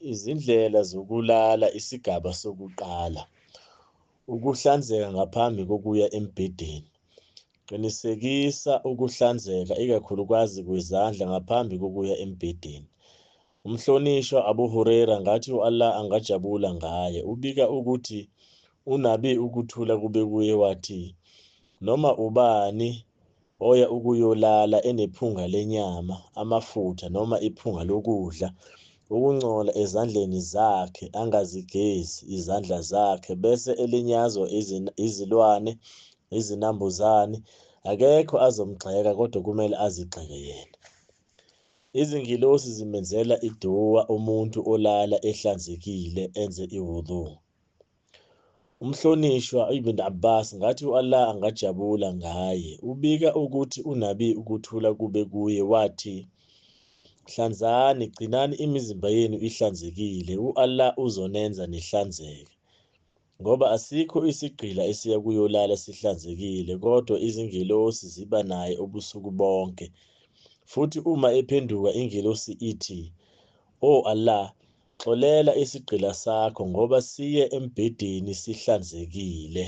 Izindlela zokulala isigaba sokuqala. Ukuhlanzeka ngaphambi kokuya embhedeni. Qinisekisa ukuhlanzeka ikakhulukazi kwezandla ngaphambi kokuya embhedeni. Umhlonishwa Abu Huraira ngathi u-Allah angajabula ngaye ubika ukuthi uNabi ukuthula kube kuye wathi, Noma ubani oya ukuyolala enephunga lenyama, amafutha noma iphunga lokudla ukungcola ezandleni zakhe angazigezi izandla zakhe bese elinyazwa izilwane, izinambuzane, akekho azomgxeka kodwa kumele azigxeke yena. Izingilosi zimenzela iduwa umuntu olala ehlanzekile enze iwudu. Umhlonishwa Ibn Abbas ngathi u-Allah angajabula ngaye ubika ukuthi uNabi ukuthula kube kuye wathi Hlanzani, gcinani imizimba yenu ihlanzekile, u-Allah uzonenza nihlanzeke. Ngoba asikho isigqila esiya kuyolala sihlanzekile, kodwa izingelosi ziba naye ubusuku bonke. Futhi uma ephenduka ingelosi ithi, O Allah, xolela isigqila sakho ngoba siye embhedeni sihlanzekile.